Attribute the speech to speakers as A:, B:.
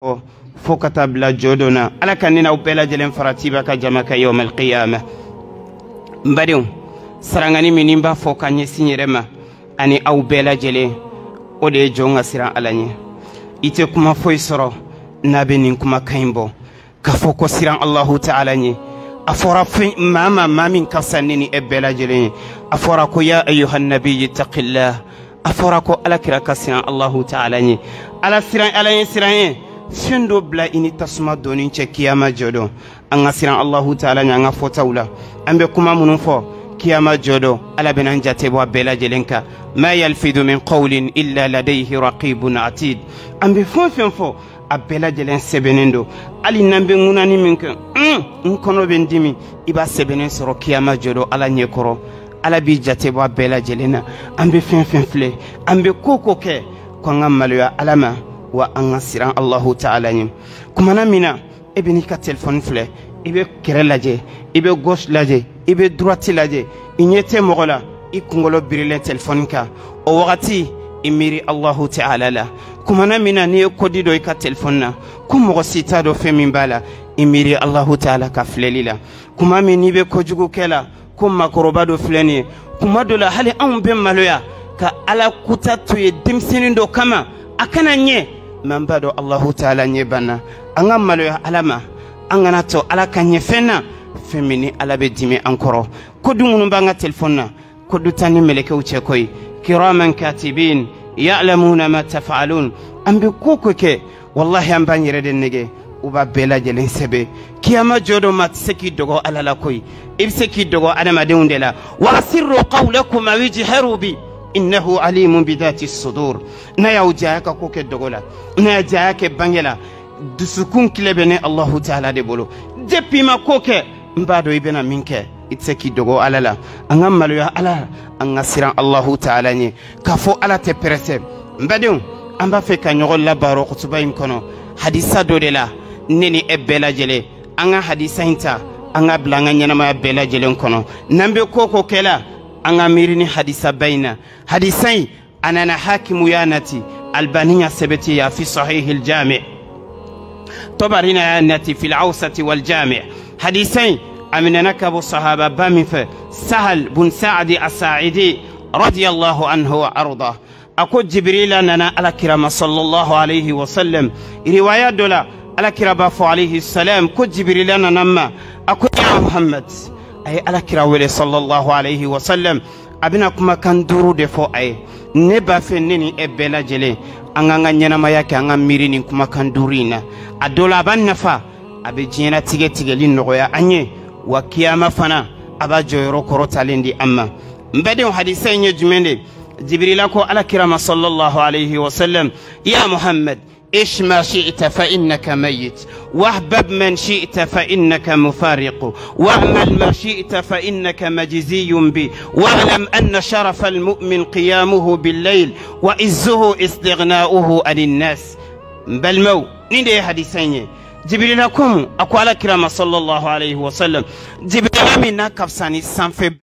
A: Fo ka taa bila jɔ na Ala ka ne n'aw bɛɛ lajɛlen faratiba ka jama ka yawmal qiyama. N badenw, sarangani min n b'a fɔ ka ɲɛsin yɛrɛ ma ani aw bɛɛ lajɛlen, o de ye jɔn ka siran Ala ɲɛ. I tɛ kuma foyi sɔrɔ n'a bɛ nin kumakan in bɔ k'a fɔ ko siran Allahu ta'ala ɲɛ. A fɔra fɛn maa ma, maa min ka fisa ne ni e bɛɛ lajɛlen ye, a fɔra ko ya ayyuhan nabiyyu taqillah. A fɔra ko Ala kira ka siran Allahu ta'ala ɲɛ. Ala siran, Ala ye siran ye fɛn dɔ bila i ni tasuma donni cɛ kiyama jɔ don. An ka siran Allahu ta'ala ɲɛ an ka fɔtaw la. An bɛ kuma minnu fɔ kiyama jɔ don, Ala bɛna an jate bɔ a bɛɛ lajɛlen kan. Ma yalfidu min qawlin illa ladayhi raqibun atid. An bɛ fɛn fɛn fɔ, a bɛɛ lajɛlen sɛbɛnnen don. Hali n'an bɛ ŋunani min kɛ, n kɔnɔ bɛ n dimi, i b'a sɛbɛnnen sɔrɔ kiyama jɔ don Ala ɲɛkɔrɔ. Ala b'i jate bɔ a bɛɛ lajɛlen na. An bɛ fɛn fɛn filɛ, an bɛ ko ko kɛ, ko an ka maloya Ala ma, wa an ka siran Allahu ta'ala ɲɛ. Kumana min na e bɛ n'i ka telefɔni filɛ, i bɛ kɛrɛ lajɛ, i bɛ gauche lajɛ, i bɛ droite lajɛ, i ɲɛ tɛ mɔgɔ la, i kunkolo birilen telefɔni kan, o wagati i miiri Allahu ta'ala la. Kumana min na n'i ye kodi dɔ i ka telefɔni na, ko mɔgɔ si t'a dɔn fɛn min b'a la, i miiri Allahu ta'ala ka filɛli la. Kuma min n'i bɛ kojugu kɛ la, ko maakɔrɔba dɔ filɛ nin ye, kuma dɔ la hali anw bɛ maloya ka Ala kuta to ye denmisɛnnin dɔ kama a kana ɲɛ, mɛ an b'a dɔn Allahu ta'ala ɲɛ banna. An ka maloya Ala ma, an kana to Ala ka ɲɛ fɛn na, fɛn min ni Ala bɛ dimi an kɔrɔ. Kodu minnu b'an ka telefɔni na, kodu t'an ni mɛlɛkɛw cɛ koyi. Kiraman katibin ya'lamuna ma taf'alun. An bɛ ko ko kɛ, wallahi an b'an yɛrɛ de nɛgɛ, u b'a bɛɛ lajɛlen sɛbɛn. Kiyama jɔ dɔ, ma tɛ se k'i dɔgɔ Ala la koyi, i bɛ se k'i dɔgɔ adamadenw de la. Wa asirru qawlakum aw ijharu bi innahu alimun bi dhati sudur. N'a y'aw diya ka ko kɛ dogo la, n'a y'a diya kɛ bange la, dusukun kile bɛ ne Allahu ta'ala de bolo. Depuis ma ko kɛ, n b'a dɔn i bɛna min kɛ, i tɛ se k'i dogo Ala la. An ka maloya Ala, an ka siran Allahu ta'ala ɲɛ, k'a fɔ Ala tɛ pɛrɛsɛ. N badenw, an b'a fɛ ka ɲɔgɔn labaro kutuba in kɔnɔ hadisa dɔ de la. Ne ni e bɛɛ lajɛlen, an ka hadisa in ta, an ka bila an ka ɲɛnamaya bɛɛ lajɛlen kɔnɔ. N'an bɛ ko ko kɛ la, an ka miiri ni hadisaba in na. Hadisa in a nana Hakimu y'a nati, Albani y'a sɛbɛti ya fi sahihil jami, Tabarina y'a nati fil awsati wal jami. Hadisa in a minɛna ka bɔ sahaba ba min fɛ, Sahal bun Saadi Asaidi radiyallahu anhu wa arda, a ko Jibrila nana Ala kira ma sallallahu alayhi wa sallam. Riwaya dɔ la, Ala kira b'a fɔ alayhi salam ko Jibrila nana ma, a ko ya Muhammad. A ye Ala kira wele sallallahu alayhi wa sallam, a bɛna kumakan duuru de fɔ a ye. Ne b'a fɛ ne ni e bɛɛ lajɛlen, an k'an ka ɲɛnamaya kɛ, an ka miiri nin kumakan duuru in na. A dɔ la a b'an nafa, a bɛ diɲɛlatigɛ tigɛli nɔgɔya an ye, wa kiyama fana a b'a jɔyɔrɔ kɔrɔtalen di an ma. N badenw, hadisa in ye jumɛn de? Jibrila ko Ala kira ma sallallahu alayhi wa sallam: ya Muhammad, عش ما شئت فإنك ميت، واحبب من شئت فإنك مفارق، واعمل ما شئت فإنك مجزي به، واعلم أن شرف المؤمن قيامه بالليل وعزه استغناؤه عن الناس. بل مو نيدي حديثين. جبريل كم أقوال كرام صلى الله عليه وسلم، جبريل من كفساني سانفي.